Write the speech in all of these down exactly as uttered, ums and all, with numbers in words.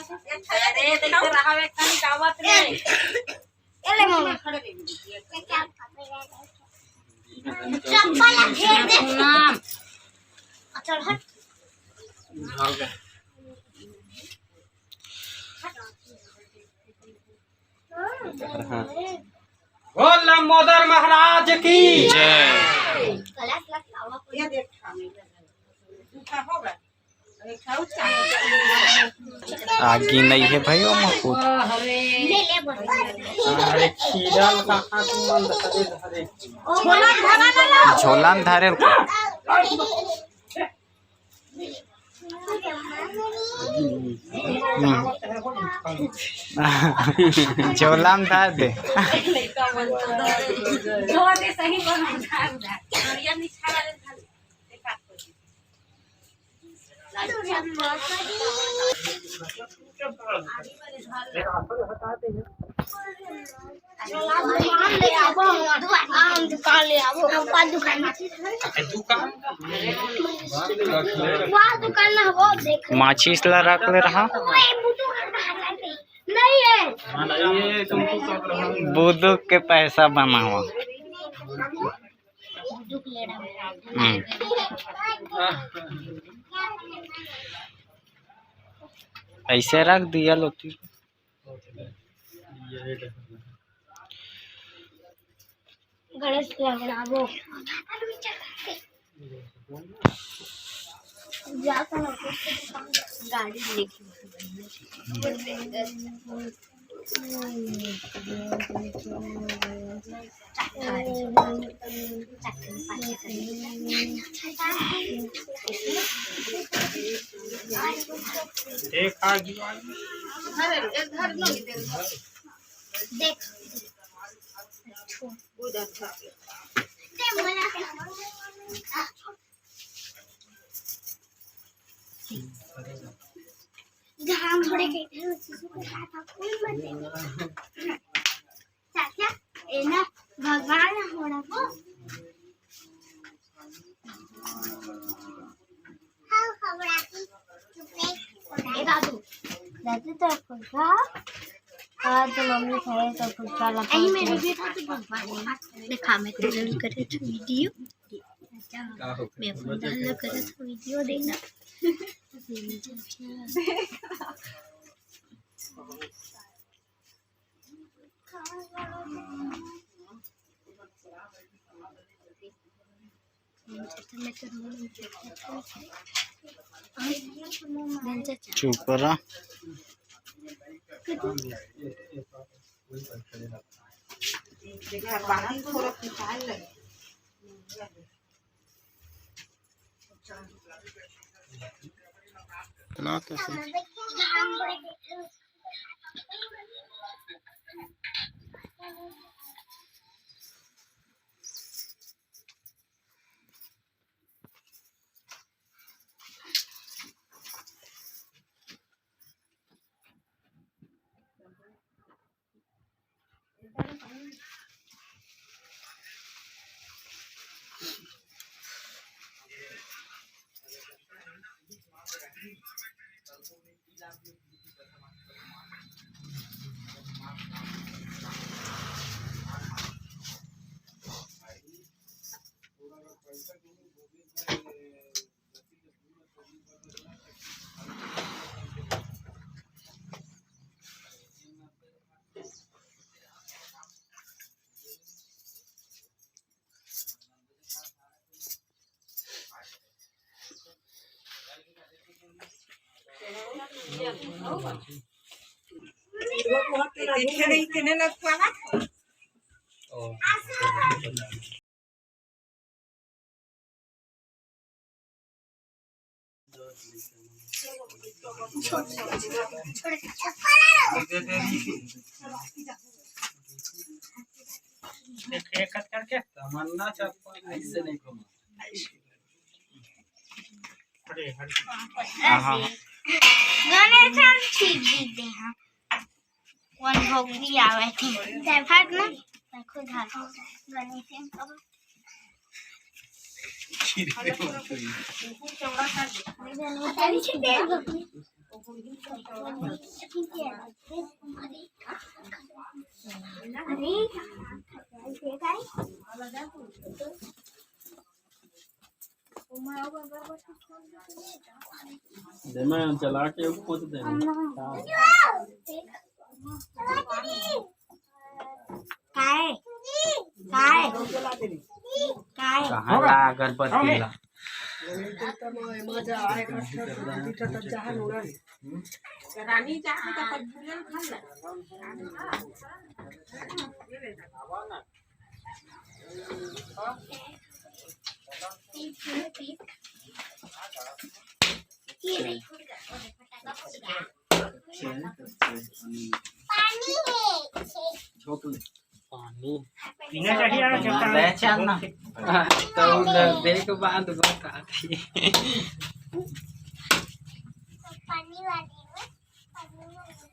अरे, देखो, रहा एक खाली गावत नहीं। ए ले मम्मी। चप्पल ला फेर दे। नाम। चल हट। बोल लंबोदर महाराज की जय। आगी नहीं है भाई, वो मकुद। अरे खीरा कहाँ तुम मन धरे धरे। झोला में धरे को। हम्म। झोला में धर दे। दुकान ले आबो, हम दुकान ले आबो, हम दुकान। वहाँ दुकान ना हो, देख। माचिस ला रख ले रहा। नहीं है। बुधु के पैसा बना हुआ। हम्म। ऐसे रख दिया लोती। गणेश ला बनाबो। गाड़ी लेके। देख। घाम थोड़े के चाचा, ए ना, भगवान हो रहा हो। ए दादू, दादू तो फुलका, और तो मम्मी खाए तो फुलका लगा। अरे मेरे भी था तो भगवान दिखा, मैं तो जरूर करे वीडियो। मैं अपन डाल करे वीडियो देखना। चुप रहा। एक, एक करके तमन्ना चप्पल ऐसे नहीं घुमा। अरे, हट। हाँ, हाँ, हाँ। गणेश हम ठीक जीते हैं। कौन भोगनी आवे थे? हट ना, मैं खुद हाथ गणेश हम कब। दे मैं चला के ऊपर दे। काय? काय? काय? कहाँ ला अगरबत्ती ला? रानी जाके तो पत्थरिया उठा ले। पानी पीना चाहिए यार, जब तक पहचान ना। तो उधर देख बांध बता दी। पानी वाली में, पानी वाली में।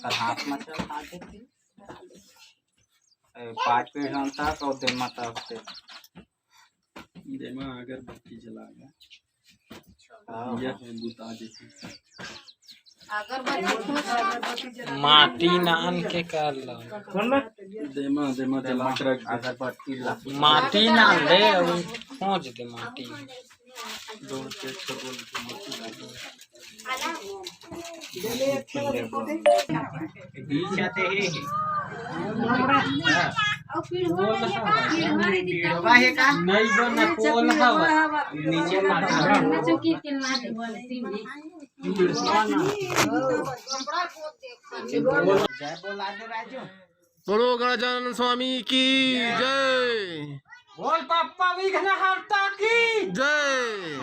कल हाथ में चल, हाथ में। ए, पाँच पेड़ जानता तो दे माता उससे। दे माँ अगरबत्ती जला गया। हाँ। ये है बुता जैसे। माटी नान के कर लो। दे माँ, दे माँ जला के रख दे। अगरबत्ती ला। माटी नान दे, अउ खोज दे माटी। जय बोला दे राजू। बोलो गजानन स्वामी की जय। बोल पप्पा विघ्नहर्ता की जय।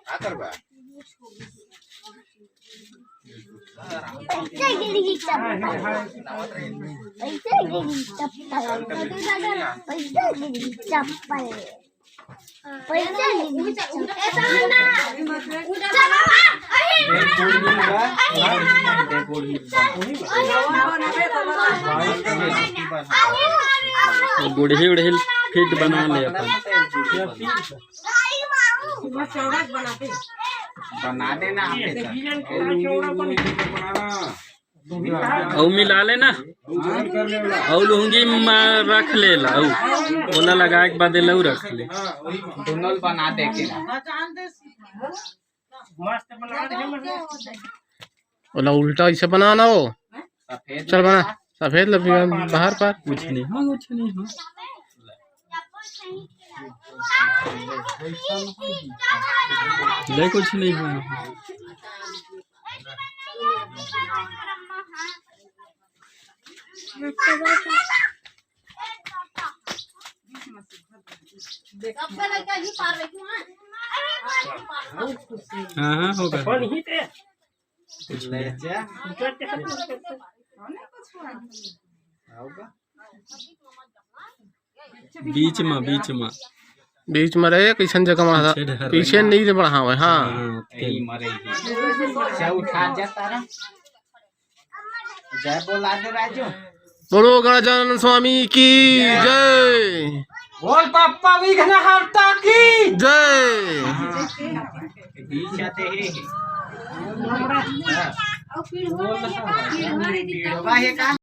का करबा? पैसा गिरी चप्पल, पैसा गिरी चप्पल, पैसा गिरी चप्पल, पैसा गिरी चप्पल। बूढ़ी उड़ही फिट बना ले अपन। बना देना आप। अउ मिला लेना। अउ लुंगी म रख ले ला, अउ ओला लगाए के बाद एला अउ रख ले। दोनों बना दे के। ओला उल्टा ऐसे बनाना हो। सफेद चल बना। सफेद ला भी बाहर पर। कुछ नहीं हो, कुछ नहीं हो। ले, कुछ नहीं हो। हाँ, हाँ, होगा। ले जा। बीच में, बीच में। बीच में रहे, कइसन जगह में पीछे डहर पीछे रहे। नहीं बढ़ावे, हाँ। हाँ, यही मरे ही। अच्छा, उठा जा तारा। जय बोला दे राजू। बोलो गजानन स्वामी की जय। जय। बोल पप्पा विघ्नहर्ता की जय। बीच आते ही। का हे का?